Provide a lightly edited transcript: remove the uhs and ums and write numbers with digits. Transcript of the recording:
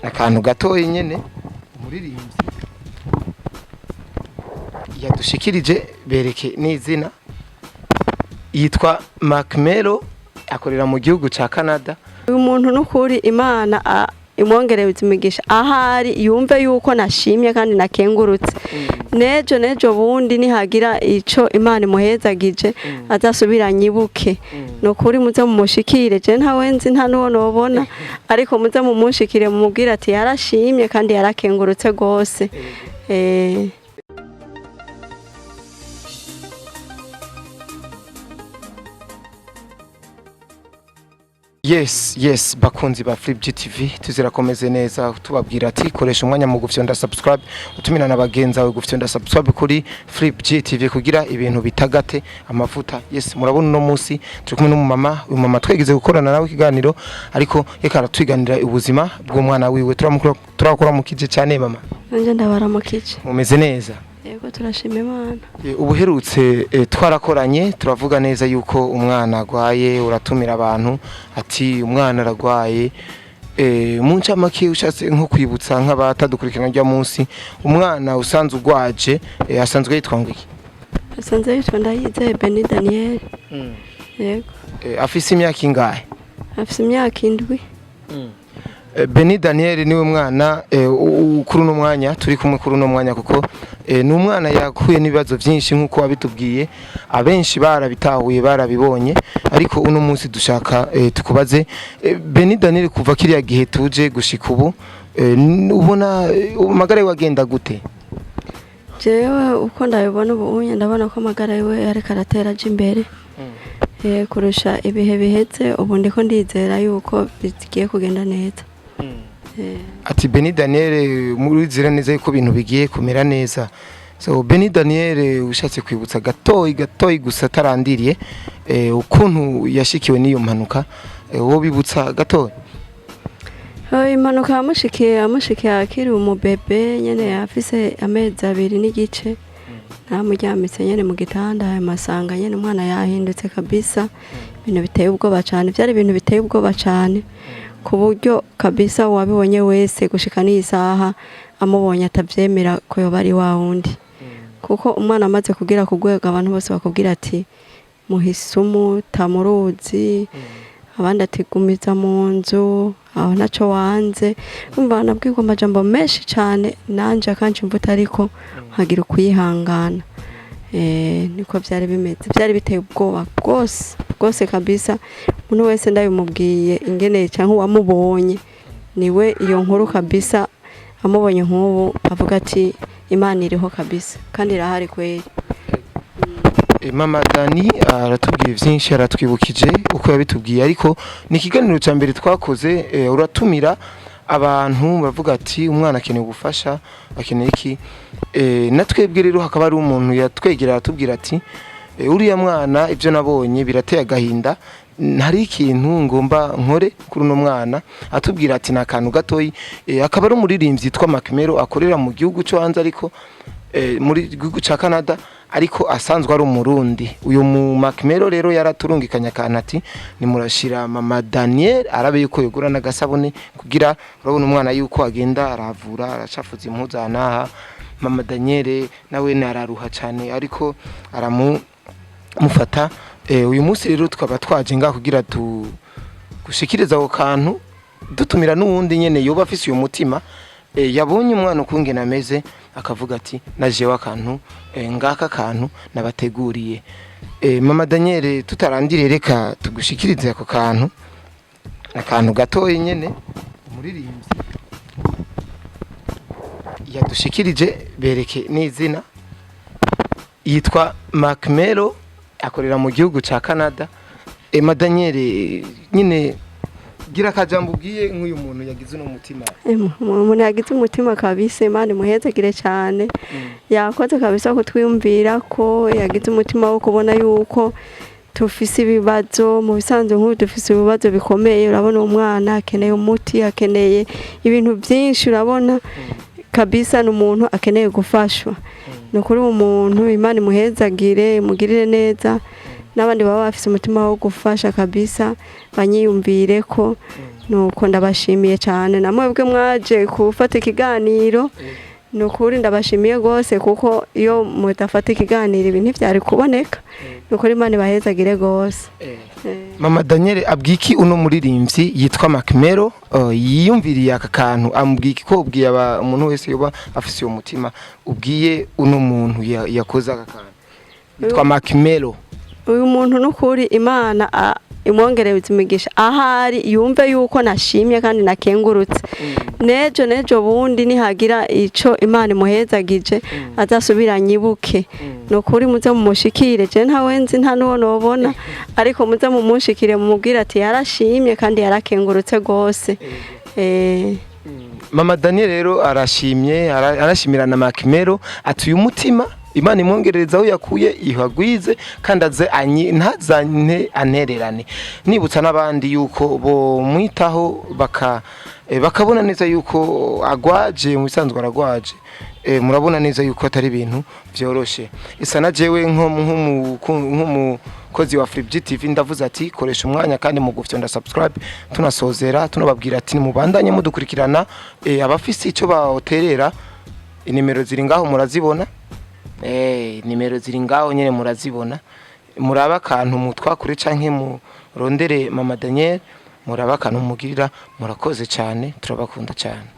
Akantu gatoyi nyene umuririmbyi yadushikirije, bereke n'izina. Yitwa Macmelo, akorera mu gihugu ca Canada. Uyu muntu n'ukuri Imana imwongereye imigisha ahari, yumve yuko nashimye kandi nakengurutse. Nejo nejo bundi nihagira ico Imana imuhezagije, azasubira nyibuke. Nukuri muze mumushikire, je ntawe nzi, nta n'uwo nobona, ariko muze mumushikire mumubwire ati yarashimye kandi yarakengurutse gose. Yes, bakunzi ba Flip GTV, tuzirakomeze neza. Tubabwira ati koresha umwanya mu gufyonda subscribe, utumira na bagenzi bawe gufyonda subscribe kuri Flip GTV kugira ibintu bitagate amavuta. Yes, murabona uno munsi turi kumwe n'umumama. Uyu mama twegeze gukorana nawe ikiganiro, ariko reka aratwiganira ubuzima bw'umwana wiwe. Turakora mukije cyane, mama. Nanje ndabaramukije. Mumeze neza? Yego, turashima Imana. Ubuherutse twarakoranye, turavuga neza yuko umwana agwaye, uratumira abantu ati umwana aragwaye. Mu ncamake, ushatse nko kwibutsa nk'abatadukurikirana rya munsi, umwana usanzwe ugwaje asanzwe yitwa ngo iki? Asanzwe yitwa Ndayizeye Beni Daniel. Yego. Afise imyaka ingahe? Afise imyaka 7. Beni Daniel niwe mwana kuri uno mwanya turi kumwe kuri uno mwanya, kuko ni umwana yahuye n'ibibazo byinshi nk'uko wabitubwiye, abenshi barabitahuye, barabibonye. Ariko uno munsi dushaka tukubaze, Beni Daniel kuva kiriya gihe tuje gushika ubu, ubona amagara yiwe agenda gute? Jewe uko ndabibona ubu unye, ndabona ko amagara yiwe ariko aratera aja imbere kurusha ibihe biheze. Ubu ndiko ndizera yuko bigiye kugenda neza. Ati Beni Daniel murizera neza yuko ibintu bigiye kumera neza. So Beni Daniel, ushatse kwibutsa gatoyi gatoyi gusa atarandiriye, ukuntu yashikiwe n'iyo mpanuka, wo bibutsa gatoyi? Impanuka yamushikiye akiri umubebe nyene, afise amezi 2.5. Namuryamitse nyene mu gitanda, ayo masanga nyene umwana yahindutse kabisa. Ibintu biteye ubwoba cane, byari ibintu biteye ubwoba cane, ku buryo kabisa uwabibonye wese gushika n'iyi saha amubonye atavyemera ko yoba ari wa wundi. Kuko umwana amaze kugera ku rwego abantu bose bakubwira ati muhisumu tamuruzi, abandi ati gumiza mu nzu aho naco wanze. Umva, nabwirwa amajambo menshi cane, nanje akanshi mvuta, ariko nkagira ukwihangana. Niko byari bimeze, byari biteye ubwoba bwose bwose kabisa. Umuntu wese ndabimubwiye ingene canke uwamubonye, niwe iyo nkuru kabisa, amubonye nk'ubu avuga ati Imana iriho kabisa kandi irahari kweri. Mama Dani aratubwiye byinshi, aratwibukije uko yabitubwiye, ariko ni ikiganiro cya mbere twakoze. Uratumira abantu bavuga ati umwana akeneye ubufasha, akeneye iki. Na twebwe rero hakaba hari umuntu yatwegera aratubwira ati uriya mwana ibyo nabonye birateye agahinda, hari ikintu ngomba nkore kuri uno mwana. Atubwira ati ni akantu gatoyi. Akaba ari umuririmbyi yitwa Macmelo, akorera mu gihugu cyo hanze, ariko muri gihugu ca Canada, ariko asanzwe ari umurundi. Uyu mu Macmelo rero yaraturungikanye akantu ati nimurashira mama Daniel arabe yuko yogura n'agasabune, kugira urabona umwana yuko agenda aravura, aracafuza impuzu aha n'aha. Mama Daniel nawe araruha cyane, ariko aramufata. Uyu munsi rero tukaba twaje ngaha kugira tu gushikiriza ako kantu, dutumira n'uwundi nyene yoba afise uyu mutima, yabonye umwana ukungene ameze akavuga ati najewe akantu, ngaka kantu nabateguriye. Mama Daniel, tutarandiriye, reka tugushikirize ako kantu, akantu gatoyi nyene umuririmbyi yadushikirije. Bereke n'izina. Yitwa Macmelo, akorera mu gihugu ca Canada. Emma Daniel nyine, gira akajambo ubwiye nk'uyu muntu yagize uno mutima. Umuntu yagize umutima kabisa, Imana imuhezagire cyane. Yakoze kabisa kutwiyumvira ko yagize umutima wo kubona yuko tufise ibibazo. Mu bisanzwe nk'ubu dufise ibibazo bikomeye. Urabona uwo mwana akeneye umuti, akeneye ibintu byinshi. Urabona kabisa ni umuntu akeneye gufashwa. Ni ukuri uwo muntu Imana imuhezagire, imugirire neza, n'abandi baba bafise umutima wo gufasha kabisa banyiyumvire ko. Nuko ndabashimiye cyane, namwebwe mwaje gufata ikiganiro. Ni ukuri ndabashimiye rwose, kuko iyo mudafata ikiganiro ibi ntibyari kuboneka. Ni ukuri Imana ibahezagire rwose. Mama Daniel, abwiki uno muririmbyi yitwa Macmero yiyumviriye aka kantu, amubwiye iki? Ko ubwiye umuntu wese yoba afise uwo mutima, ubwiye uno muntu yakoze aka kantu yitwa Macmero? Uyu muntu, n'ukuri Imana imwongereye imigisha ahari, yumve yuko nashimye kandi nakengurutse. Nejo nejo bundi nihagira ico Imana imuhezagije, azasubira nyibuke. Ni ukuri muze mumushikire, je ntawe nzi, nta n'uwo nobona, ariko muze mumushikire, mumubwire ati yarashimye kandi yarakengurutse rwose. Mama Daniel rero arashimye, arashimira na Macmero, ati uyu mutima Imana imwongerereza aho yakuye, ihagwize, kandi aze ntazane anererane. Nibutsa n'abandi yuko bomwitaho, bakabona neza yuko agwaje, mu bisanzwe aragwaje. Murabona neza yuko atari ibintu vyoroshe. Isa na jewe nk'umukozi wa Free TV, ndavuze ati koresha umwanya kandi mu gufyonda subscribe. Tunasozera tunababwira ati nimubandanye mudukurikirana. Abafise ico baterera, inimero ziri ngaho murazibona. Nimero ziri ngaho nyene murazibona. Muraba akantu mutwakure canke murondere Mama Daniel, muraba akantu mugirira. Murakoze cyane, turabakunda cyane.